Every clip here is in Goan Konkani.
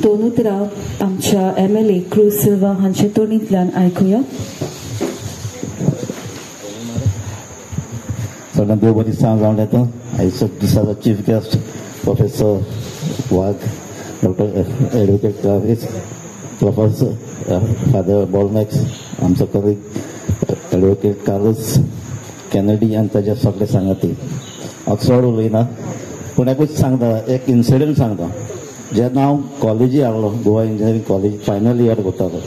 दोन उतरां आमच्या MLA cruise Silva हांचे तोंडींतल्यान आयकुया. सगळ्यांक देव बरी सांज जावन येता. आयच्या दिसाचो chief guest professor Wagh, doctor advocate Clavis, professor father Bolmax, आमचो कलीग एडवोकेट कार्लस कॅनडी आनी ताजे सगळे सांगाती. हांव चड उलयना, पूण एकूच सांगता, एक इन्सिडंट सांगता. जेन्ना हांव कॉलेजी आसलो, Goa engineering college final year वतालो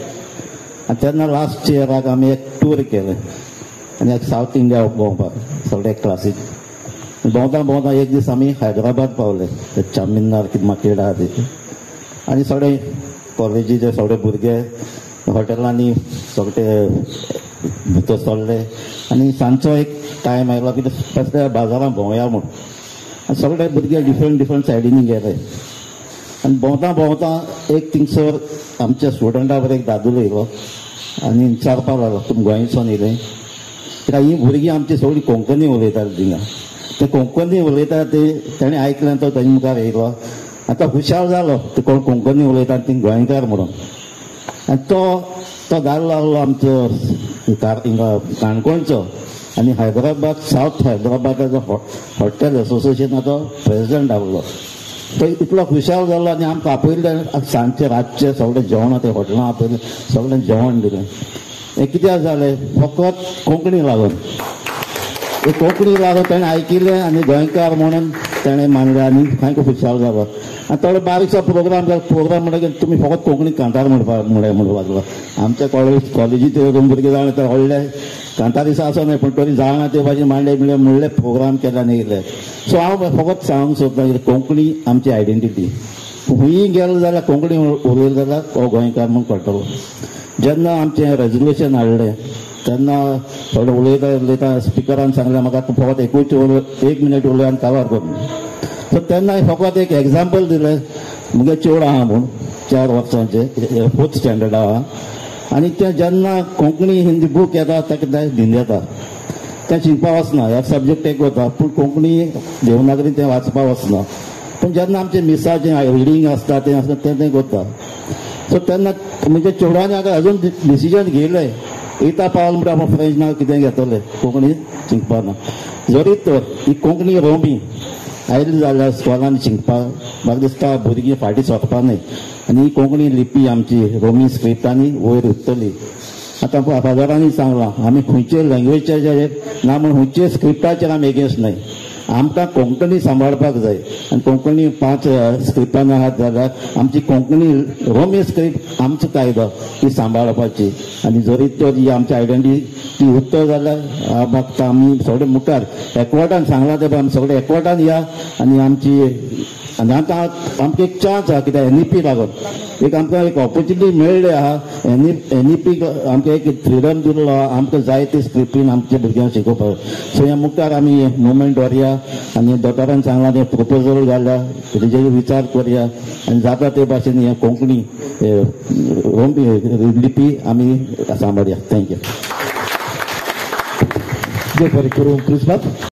आनी तेन्ना लास्ट इयराक आमी एक टूर केलें आनी एक सावथ इंडिया भोंवपाक सगळे क्लासीक भोंवता भोंवता एक दीस आमी हैदराबाद पावले. चारमिनार कितें मार्केट आहा ती, आनी सगळे कॉलेजीचे सगळे भुरगे हॉटेलांनी सगळे भितर सरले आनी सांजचो एक टायम आयलो कितें कसल्या बाजारांत भोंवया म्हूण, आनी सगळे भुरगे डिफरंट डिफरंट सायडींनी गेले. आनी भोंवता भोंवता एक थिंगसर आमच्या स्टुडंटा बरें एक दादूलो येयलो आनी विचारपाक लागलो, तुमी गोंयच्यान येयले कित्याक ही भुरगीं आमची सगळीं कोंकणी उलयताली थिंगा, ते कोंकणी उलयता ते ताणें आयकलें, तो ताजे मुखार येयलो आतां हुशार जालो, ते कोण कोंकणी उलयता ती गोंयकार म्हणून. आनी तो तो दादलो आहलो आमचो हिंगा काणकोणचो आनी हैदराबाद सावथ हैदराबादाचो हॉटेल एसोसिएशनाचो प्रेजिडंट आहलो. तो इतलो खुशाल जालो आनी आमकां आपयलें, सांजचें रातचें सगळें जेवण ते हॉटेलां आपयलें, सगळें जेवण दिलें. हें कित्याक जालें, फकत कोंकणी लागून. हे कोंकणी लागून ताणें आयकिलें आनी गोंयकार म्हणून ताणें मानलें आनी सामको खुशाल जालो. आनी थोडो बारीकसो प्रोग्राम जालो. प्रोग्राम म्हणटकीर तुमी फकत कोंकणी कांतार म्हणपाक म्हणपाक लागलो. आमच्या कॉलेजीचे भुरगे जाणा ते व्हडले कांतार दिसा आसो न्हय, पूण तरी जाणा ते भाशेन मांडले म्हणल्यार म्हणले प्रोग्राम केला आनी येयले. सो हांव फकत सांगूंक सोदतां की कोंकणी आमची आयडेंटिटी. खंयूय गेलो जाल्यार कोंकणी उलयलो जाल्यार हो गोंयकार म्हूण कळटलो. जेन्ना आमचें रेजोल्युशन हाडलें तेन्ना थोडे उलयता उलयता स्पिकरान सांगलें म्हाका तूं फकत एकूच एक मिनीट उलय आनी काबार कर. सो तेन्ना फकत एक एग्जाम्पल दिलें, मुगे चेडो आहा म्हूण 4 वर्सांचे फोर्थ स्टँडर्ड आहा आनी तें जेन्ना कोंकणी हिंदी बूक येता ताका न्हीद येता, तें शिकपा वचना, ह्या सब्जेक्ट एक वता पूण कोंकणी देवनागरी तें वाचपा वचना. पूण जेन्ना आमचें मिसाचें रिडींग आसता तें आसता तें तें करता. सो तेन्ना म्हणजे चेडवांनी आतां अजून डिसिजन घेयलें, येता पावल म्हणटा आपूण फ्रेंच ना कितें घेतलें, कोंकणी शिकपा ना. जरी तर ही कोंकणी रोमी आयली जाल्यार स्कॉलान शिकपाक म्हाका दिसता भुरगीं फाटीं सरपा न्हय आनी ही कोंकणी लिपी आमची रोमी स्क्रिप्टांनी वयर उरतली. आतां फादरांनी सांगलां आमी खंयचे लँग्वेजाचेर ना म्हूण खंयचे स्क्रिप्टाचेर आमी एगेन्स्ट न्हय, आमकां कोंकणी सांबाळपाक जाय. आनी कोंकणी 5 स्क्रिप्टां आहात जाल्यार आमची कोंकणी रोमी स्क्रिप्ट आमचो कायदो ती सांबाळपाची. आनी जरी तर ही आमची आयडेंटिटी उरता जाल्यार म्हाका आमी सगळे मुखार एकवटान सांगलां तें आमी सगळे एकवटान या आनी आमची आनी आतां आमकां एक चान्स आहा कित्याक NEP लागून एक आमकां एक ऑपोर्चुनिटी मेळ्ळी आहा. NEP आमकां एक फ्रिडम दिल्लो आहा, आमकां जाय ते स्क्रिप्टीन आमच्या भुरग्यांक शिकोवपाक. सो ह्या मुखार आमी मुवमेंट दवरया आनी दोतोरान सांगलां तें प्रपोजल घाल्या तेजेर विचार करया आनी जाता ते भाशेन हें कोंकणी लिपी आमी सांबाळया. Thank you. देव बरें करूं क्रुजबाब.